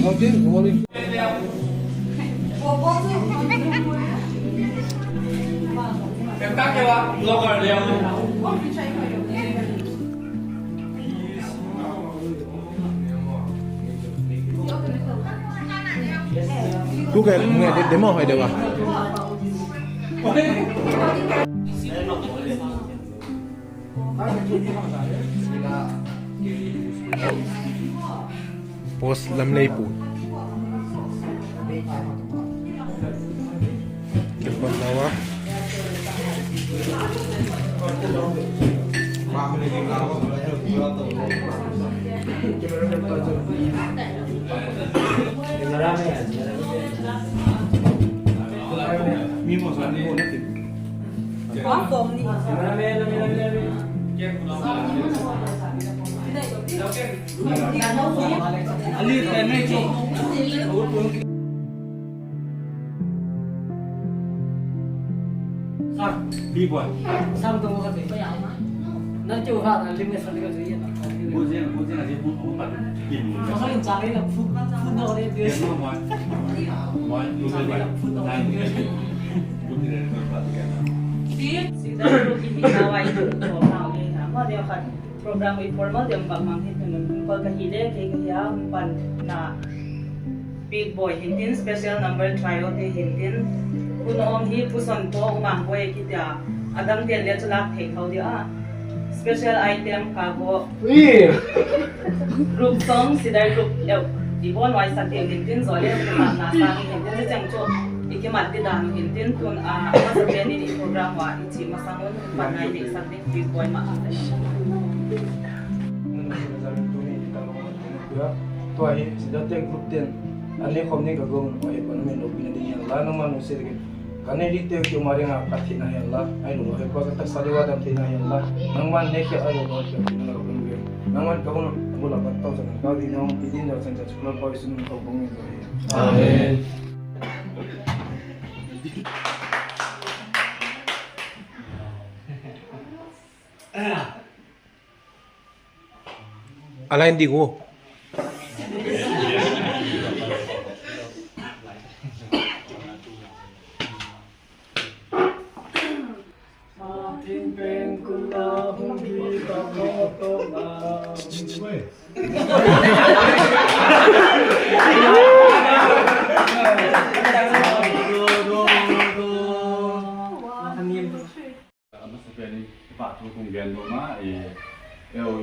估计五日你点样去到啊？Post lam lei pu. Kepon lawa. Program informal dem bang mang hi tunun pal ka hi le ke ka hiya pan na big boy hintin special number trio te hintin punom hi puson to umang boy ki tia adam te le chulak thei thau dia special item ka go group song sidar group eu ibon wai sak te hintin zole ma na sa ni hintin chang chu ikimat ti dan hintin tun a ma sa ni ni program wa ichi masangun panai ni sak ni big boy ma To hi sidate group ten ane khomni ka gong oi pan men lo pina ding la na man se ke kane li te ki mare nga ka thina hen la ai lo he pa ka tak saliwa dam thina hen la nang man ne ke ai lo ke pina la bang ge nang man ka gon bola pat tau sa ka di nong idin da sang cha chukla pa isun ko bong ni Amen. Alain digo.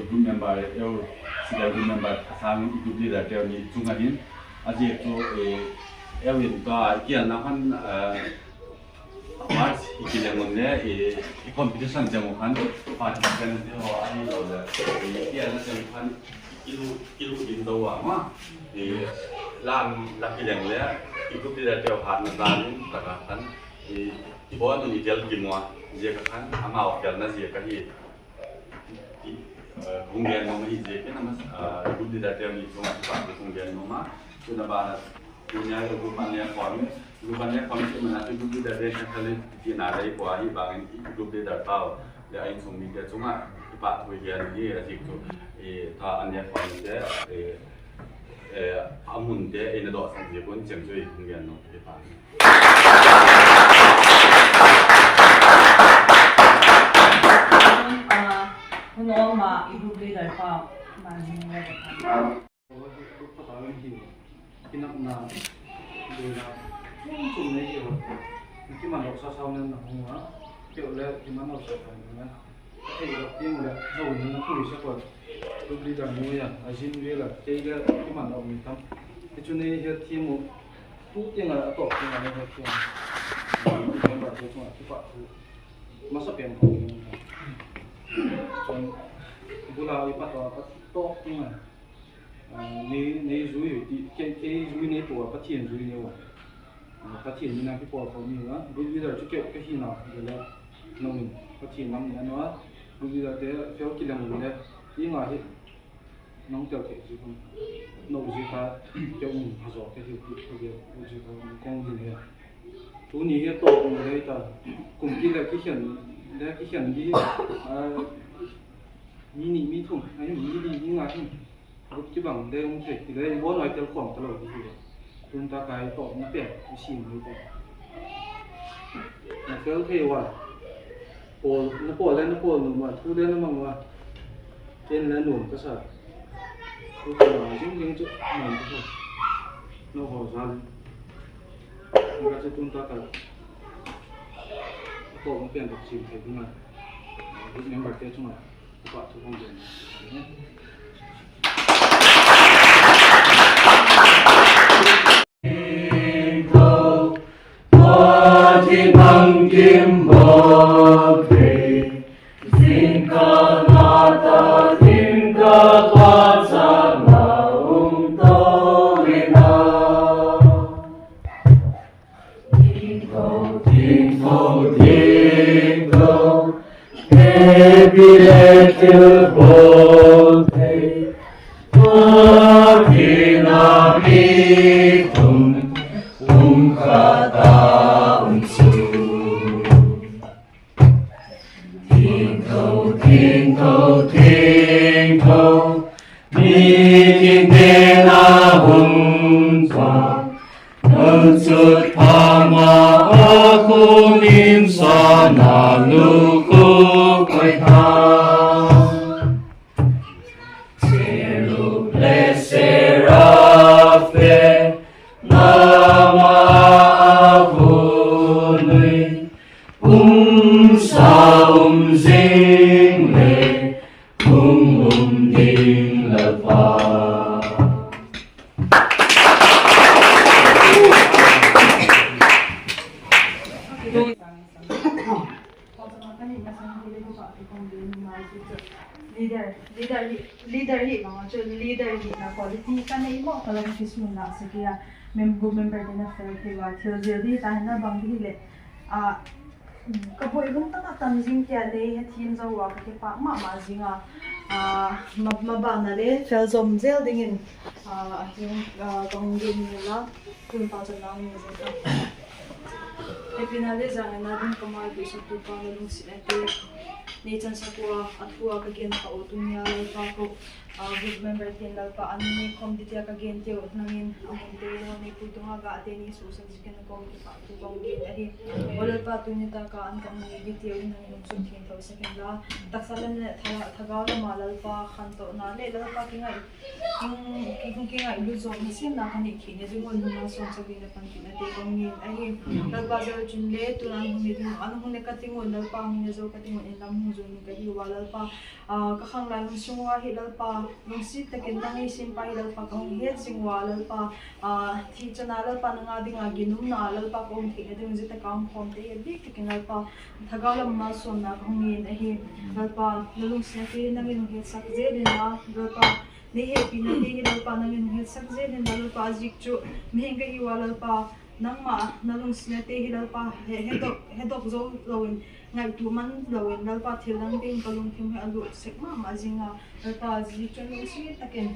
Group member eu sidar group member thasang group leader teu ni chunga hin aje chu eu in ta kial na han March ikilengon le e competition jamo khan participant te ho ai lo le kial na jamo khan ilu ilu in do wa ma e lam la kileng le i group leader teu hat na dan ta ka khan e i bon ni tel ki mo je ka khan ama kel na je ka hi kung no ma hi je ke na mas group leader teu ni chung pa kung no ma tu na ba punya group an ya form group an ya form che mana group leader de khale ti na dai kwa hi bangin group leader pao le ai chung mi te chunga pa thui ge ni a jik chu e ta an ya form te e e amun te e na do sang je kun chem chui kung no ke pa. Huno ma i group leader pa ma ni Bula i pa to pa to tinga ni ni zui ti ke ke zui ni po pa thian zui ni wa pa thian ni na ki po ko ni wa group leader chu ke ke hi na de la no min pa thian nam ni anwa group leader te feo ki lang le ti nga hi Nong tel thei ji kong no ji kha te um hazo te hi pu kha ge u ji kha kong din he tu ni he to um le ta kum ki le ki hian le ki hian gi a mi ni mi thum ai mi ni mi nga hin group ki bang de um thei ti le bo noi tel khom ta lo gi hi tun ta kai to na pe sim ni ta na fel thei wa pawl na pawl le na pawl nu ma thu le na mang wa en le nuam ka sa thu ka la jing jing chu nuam ka sa no ho zal ka chu tun ta ka to ma pian tak sim thei dinga group member te chunga upa thu kong gen ni. Leader leader hi leader hi bang chu leader hi na quality ka nei maw ka lo hre chhun lah se kia mem group member te na fel thei wa thil zir di tah hian bang te hi leh ah ka bawih rawng taka tam zing te a nei he thim zo wa ka ti pah mah mah zing a ah ma ban a le fel zawm zel ding in ah a hing ah kawng ding ila hun pa chuan nau nge zet a epina le zang ina ding kamar tih sak tu pa na lung si te nei chan sakua a thua ka gen kha o tumia lalpa ko group member ten lalpa an ni khom ditia ka gen teu nangin amun te lo nei pui tunga ga te ni su sak jiken kom ki pa tu kong gen a hi o lalpa tu ni ta ka an kam ni gi teu nangin um sum thin tho sakin la taksa lam le thagau lama lalpa khan to na le lalpa ki ngai king ki ngai lu zawk na sim na khan i khi ne jingon nu na som chawi na pan ki na te kong ngin a hi lalpa zel chun le tun an hung ni an hung ne ka tingon lalpa hung ne zo ka tingon in lam hung zun ka hi wa lalpa ka khang lai hung sungwa hi lalpa lung si takin nang i sim pa hi lalpa ka hung het singwa lalpa thi chana lalpa na nga dinga ginum na lalpa ka um thi na ding zita kam khom te bik takin lalpa thagaw lam ma som na ka hung ngin a hi lalpa nalung si na te nangin hung het sak zelin la lalpa ne he pi na te hi lalpa nangin hung het sak zelin la lalpa zik chu miheng ka hi wa lalpa nangma nalung si na te hi lalpa he he dok zo loin ngai tu man loin lalpa thil dang te ka lung thim he alu sek ma ma zinga lalpa zik chu lung si takin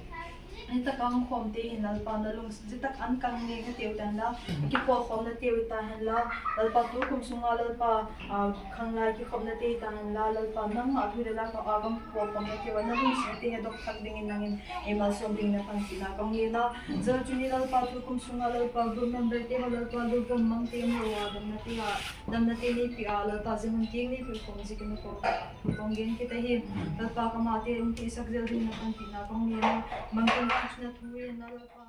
ni takang khom te hin lalpa na lung si tak an kang nge ka teu tan la ki po khom na teu ta han la lalpa tu kum sunga lalpa khang lai ki khom na te ta han la lalpa nang ma thu la ka agam po khom na teu na lung si te he dok thak ding in nangin emal som ding na pan ki na kang nge na zal chu ni lalpa tu kum sunga lalpa group member te ho lalpa lu gam mang te mo wa dam na te ha dam na te ni pi a lalpa jing ting ni pi khom ji ki na ko kong gen ki ta hi lalpa ka ma te um ti sak zel ding na pan ki na kang nge na mang kum na thu na lalpa.